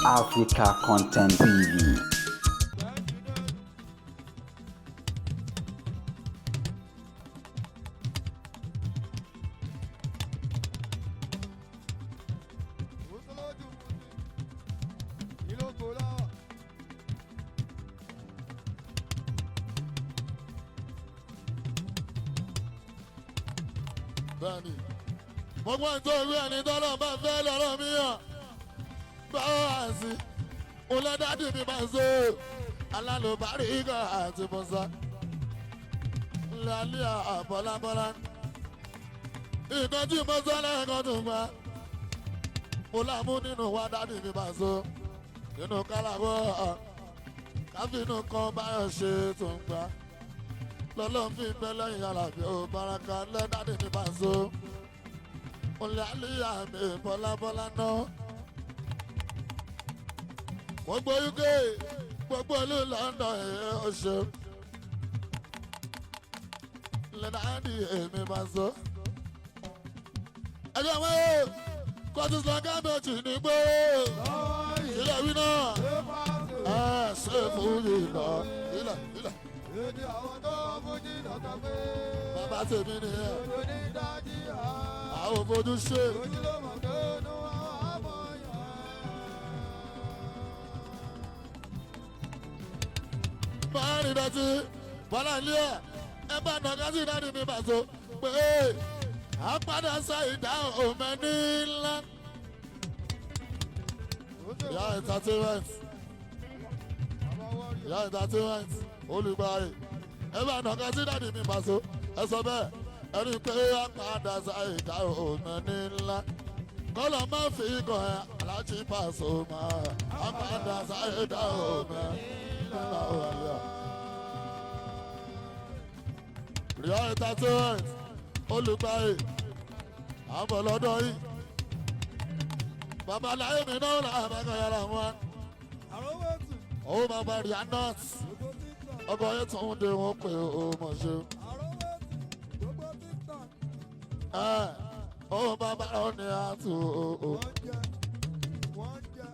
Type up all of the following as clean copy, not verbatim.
Africa Content TV. Bẹ́ẹ̀ni, gbogbo ẹni tó rí ẹni tọ́lọ́ bá fẹ́ lọ́rọ́ mi hàn báwo àǹsí ọlọ́dàdì mi máa so alálùbárí kan àti musa ńlálẹ́ àbọ̀lábọ́lá nǹkan tí mo sọ lẹ́ẹ̀kan tó gbà mo lámú nínú wa dádì mi máa so nínú kálàwọ́ káfínú kan báyọ̀ ṣe tó ń gbà lọ́lọ́run fi bẹ́ lẹ́yìn alábí ó baraka lẹ́dàdì mi máa so ọ̀lẹ́ àmì bọ́lábọ́lá náà. Gbogbo UK, gbogbo ìlú London ẹ̀ ó ṣe lẹ́dàdì èmi máa so. Ẹjọ́ wọn o kọ́tù sọ́kà méjì ní gbó ilé wí náà ẹ̀ ṣe fún yìí lọ ilẹ̀ ilẹ̀. Èdè àwọn tó fojú lọ́tọ̀ pé Bàbá tèmi nìyẹn. onídàájí á. Àwọn òfojú ṣe. Ojúlọ́mọ tó nú àwọn àmọ̀yàn. Máa rìn dọ̀tí bọ́lá ilé ẹ̀ ẹ bá nàka sí ìdádì mi bàtò pé a padà sọ ìdá òmẹ ní ńlá. Ìyá entertainment, ìyá entertainment olùgbàyè, ẹ bá nàka sí ìdádì mi bàtò, ẹ sọ bẹ́ẹ̀ ẹni pé a padà sọ ìdá òmẹ ní ńlá. Kọ́lọ̀ má fi kàn ẹ́ aláàjì pàṣẹ máa a padà sọ ìdá òmẹ ní ńlá òwàlẹ̀. Ria Entertainment olùgbàyè àbọ̀ lọ́dọ̀ yìí. Babaláyé mi náà là bàkà yàrá wọn. Àròwẹ̀tù, Owó bàbá Ria Nut gbogbo TikTok. ọkọ̀ yẹn tún ń de wọn pé o mọ̀ ṣe. Àròwẹ̀tù, gbogbo TikTok. Ẹ owó bàbá ó ní àtú o. Wọ́n jẹ, wọ́n jẹ.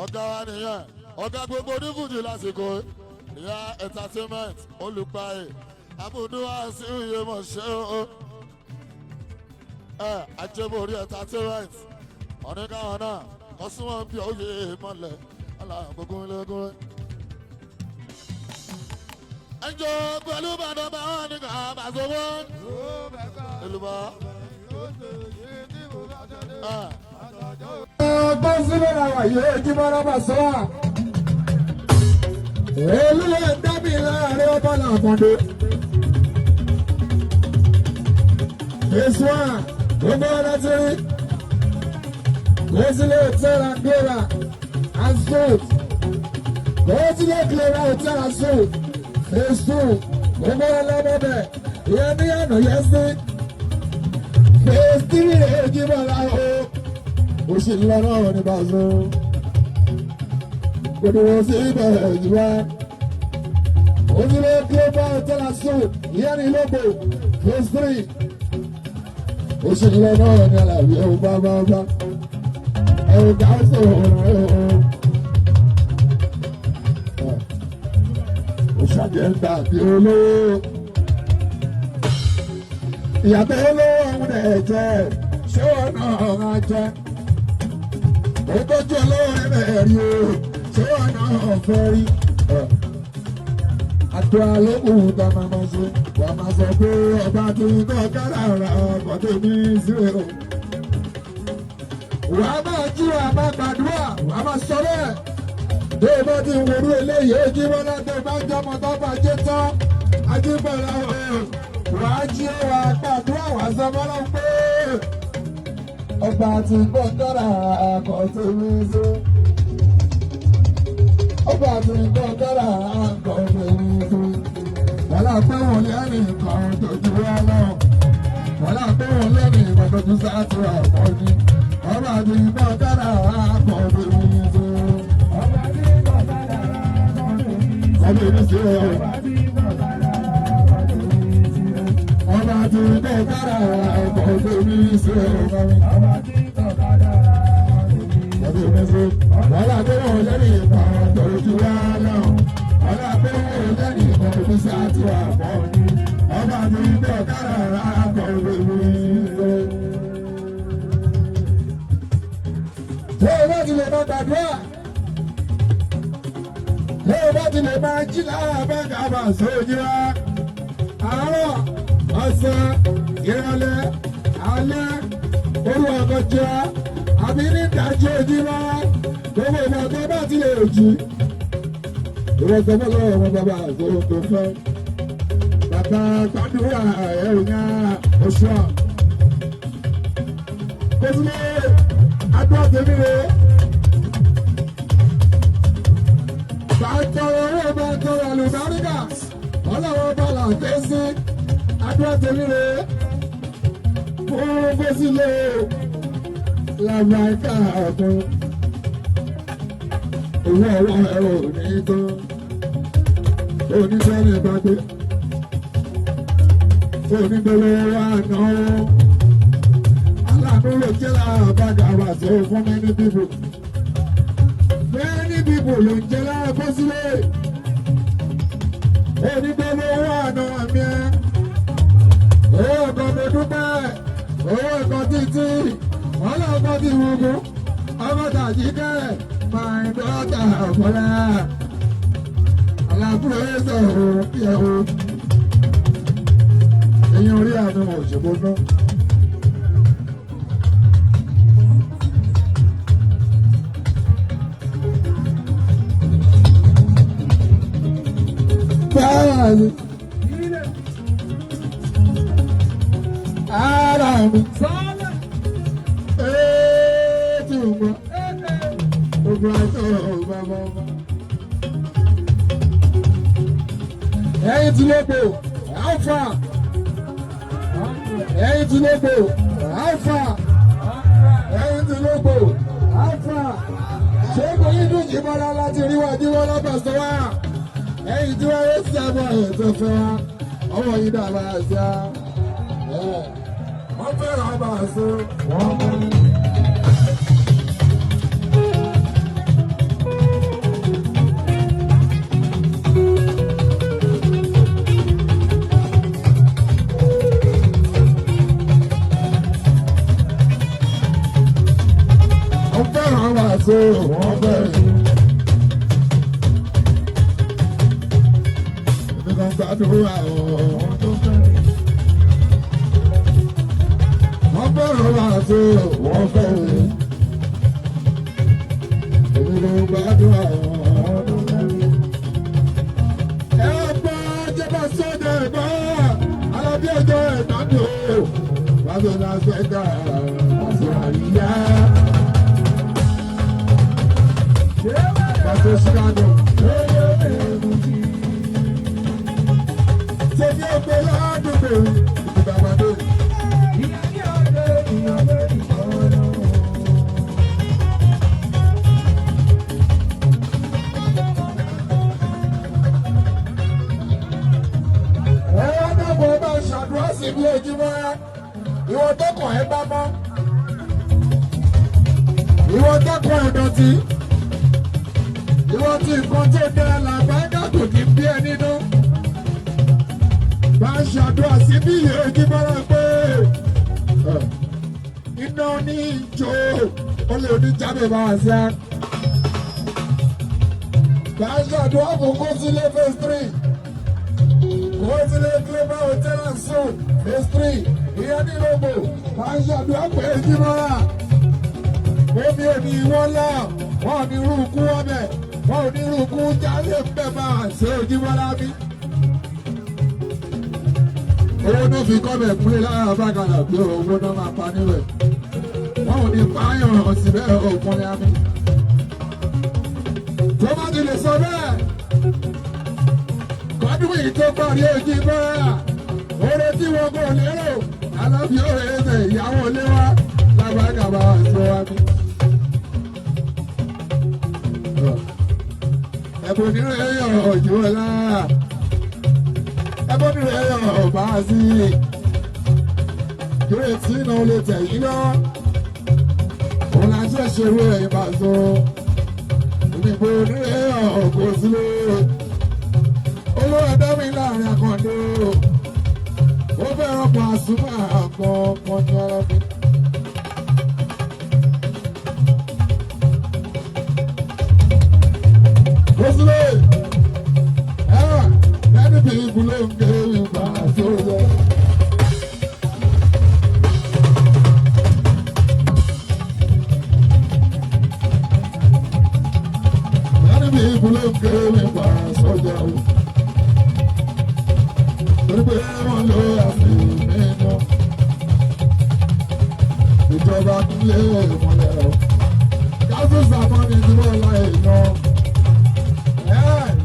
Ọ̀gá wa nìyẹn, ọ̀gá gbogbo onífújì lásìkò Ria Entertainment olùgbàyè Abudu Wasiu iye mọ̀ ṣe o. Ẹ Ajẹ́bórí Entertainment ọ̀nìkàwọn náà kọ́ sí wọn bí oyè mọ́lẹ̀ aláàbògùn lẹ́gùn. Ẹjọ́ pẹ̀lú bàdàn bá wọn ní kàn bá sọ wọ́n. Ó bẹ̀ka, Olùbọ̀ ó ṣe èyí tí mo bá ṣẹlẹ̀. ẹ Àtàjọ́ Ọgbọ́n sílẹ̀ làwà yóò jí bọ́lá bá sọ wà. Olúwa dábì láàrin ọba làkàndé. Èso à, gbogbo ọ̀nà ti rí. Gòsílẹ̀ hotel and Glora and Suit. Gòsílẹ̀ Glora hotel and Suit. Phase two, gbogbo ọ̀nà lọ́bẹ̀. Ìyẹn ní àná yẹn sí. Phase three rẹ̀ jí bọ́lá o, ó sì ń lọ náà ní bàzó kò ní wọ́n sí ìbẹ̀rẹ̀ ìjìbá ojúlé global hotel and suite ìyẹn ní lóko phase three, ó sì ń lọ náà ní àlàyé ẹ̀wù bá bá bá ẹ̀wù gáàsì òun ẹ̀wù ó ṣàjẹ́ tàbí olówó ìyàtọ̀ olówó ọ̀hún ẹ̀ jẹ́ ṣé wọn náà máa jẹ́ òtọ́jú olówó rẹ̀ rí o, ṣé wọn náà fẹ́ rí. Àdúrà ló kù tá a máa ma ṣe, wàá máa sọ pé ọba tí ń kọ́ kára ra ọkọ̀ tó ní sílẹ̀ o. Wàá máa jí, wàá máa gbàdúrà, wàá máa sọ bẹ́ẹ̀. Tó o bá ti ń worú eléyìí ó jí bọ́lá, tó o bá jọmọ tó bá jẹ́ tán ajíbọ̀lá o, wàá jí, wàá gbàdúrà, wàá sọ fọlọ́ pé ọba tí gbọ́ngàrà kò tó mi sí. Ọba tí gbọ́ngàrà kò tó mi sí. Wọ́n á pé wọn lẹ́rìn kan tó ju wá lọ. Wọ́n á pé wọn lẹ́rìn kan tó ju sáàtì ọ̀pọ̀ ni. Ọba tí gbọ́ngàrà kò tó mi sí. Ọba tí gbọ̀ngàrà kò tó mi sí. Kò tó mi sí. Ọba tí gbọ̀ngàrà kò tó mi sí. Ọba tí gbọ́ngàrà kò tó mi sí. Ọba tí gbọ̀ngàrà kò tó mi sí. Kò tó mi sí. Wọ́lá pé wọ́n lẹ́nu ìmọ̀ tòjú wá náà. Wọ́lá pé wọ́n lẹ́nu ìmọ̀ òbí sáà tí wà mọ́ ni. Ọba mi ń bẹ̀ kára rà kọ̀ lórí. Tó o bá ti lè máa gbàdúrà, tó o bá ti lè máa jí lára bá kàbà sójú wa. Àárọ̀, ọ̀sán, ìrọ̀lẹ́, alẹ́, olú ọ̀gànjọ́, àbí ní ìdájọ́ ojúmọ́, gbogbo ìgbà tó bá ti lè jí. Ìwọ sọ fún ọlọ́run ọmọ bàbá àgbòrò tó fẹ́. Bàbá gbàdúrà ẹ̀rù ní oṣù à. Kò sí lè adúlá tèmi rè é. Bá tọrọ owó bá tọrọ àlùbáríkà, ọlọ́run bá là ké sí. Adúlá tèmi rè é. Fún Fésílẹ̀ làbàkà ọ̀tún. Owó ọwọ́ ẹ̀rọ ò ní tán. Oníṣẹ́ ní ìbágbé. Onígbélé wa nà ó. Aláàánú ló jẹ́ lára bàgà wà sí fún many people. Many people ló ń jẹ́ lára Fésílẹ̀. Onígbélé wa nà mí ẹ́. Owó ọkọ̀ mo dúpẹ́. Owó ọkọ̀ títí. Ọlọ́kọ̀ ti wùgún. Ọmọ tàjí kẹ́. My daughter Bọ́lá. Alábúrò ẹ̀sẹ̀ òun kí ẹ o. Ẹ̀yin orí àánú òṣèlú náà. Báyìí. Ara mi. Ee tí o gbọ́. Ogun àti ọ̀gbà bàbá. Ẹyin tí ló gbò, Alpha. Ẹyin tí ló gbò, Alpha. Ẹyin tí ló gbò, Alpha. Ṣé kò yín dùn jí bọ́lá láti rí wa jí bọ́lá pàṣẹ wá? Ẹyin tí wọ́n yóò sábà ètò fẹ́ wa, ọwọ́ yìí dàbà àṣà. Wọ́n fẹ́ràn ọba àṣọ. Wọ́n mú. Wọ́n fẹ́ràn ọba àṣọ. Wọ́n fẹ́ràn. Èmi kan gbàdúrà ọ̀. Wọ́n fẹ́ràn ọba àṣọ. Wọ́n fẹ́ràn. Èmi kan gbàdúrà ọ̀. Ẹ gbọ́ jẹ́bà sọ́jà ẹ̀gbọ́n alábí ọjọ́ ìdádò wàá náà sẹ́gà àṣọ àríyá. Pàṣẹ Chicago. Tèmi ò gbé ládùúgbò ìdàgbàdé. Ẹ wá dàgbọ́ bá ṣàdúrà sí bí ojúmọ́ ìwọ tọkàn ẹ bá mọ́. Ìwọ tọkàn ẹ dọ̀tí. Ìwọ tí nǹkan tó dára làbáńgá kò ní bí ẹ nínú. Bá ń ṣàdúrà sí bí ojúmọ́ rẹ pé iná ní ìjó olè oníjábẹ̀ bá wà sí á. Bá ń ṣàdúrà fún Kósílé phase 3. Kósílé Global Hotel and Suites phase 3. Ìyẹn ní Lógbò. Bá ń ṣàdúrà pé ojúmọ́ rà. Omi ò ní wọ́n lọ, wọ́n ò ní rúkú ọbẹ̀, wọ́n ò ní rúkú jálè ń bẹ̀ máa ṣe ojúmọ́ lábí. Owó náà fi kọ́bẹ̀ kúlé lára bákàlà pé owó náà máa pa níbẹ̀. Wọ́n ò ní pààyàn síbẹ̀ òkun ní àmì. Tó bá ti lè sọ bẹ́ẹ̀, kọ́dún yìí tó parí ojú bọ́ra. Oore tí wọn kò lérò, aláfi òye ẹsẹ̀ ìyàwó ilé wa lágbàgàbà sọ wa mi. Ẹ̀bùn nínú ẹ̀yọ̀ òjò ọ̀la. Ẹ̀bùn nínú ẹ̀yọ̀ ọ̀bá sí. Kírètí náà lè tẹ̀ yín lọ. Òun la ṣe ṣeré ìbàzọ́ ìdìbò nílé ọ̀gbọ̀n sílé olúwa dá mi láàrin àkàndé ó fẹ́ràn Pasuma àkọ́kọ́ ní ara mi. Kòsílẹ̀ ẹ̀ lẹ́nu bí ibùdó ń gé ìgbà tó yẹ. Lẹ́nu bí ibùdó ń gé ìgbà sọ́jà o. Torí pé wọ́n lo àfihàn nínú. Ìjọba kúnlé ìmọ̀lẹ̀ o. Kásù sàmọ́ni tí wọ́n láì lọ.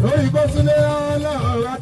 Lórí kó sílé ọlọ́run.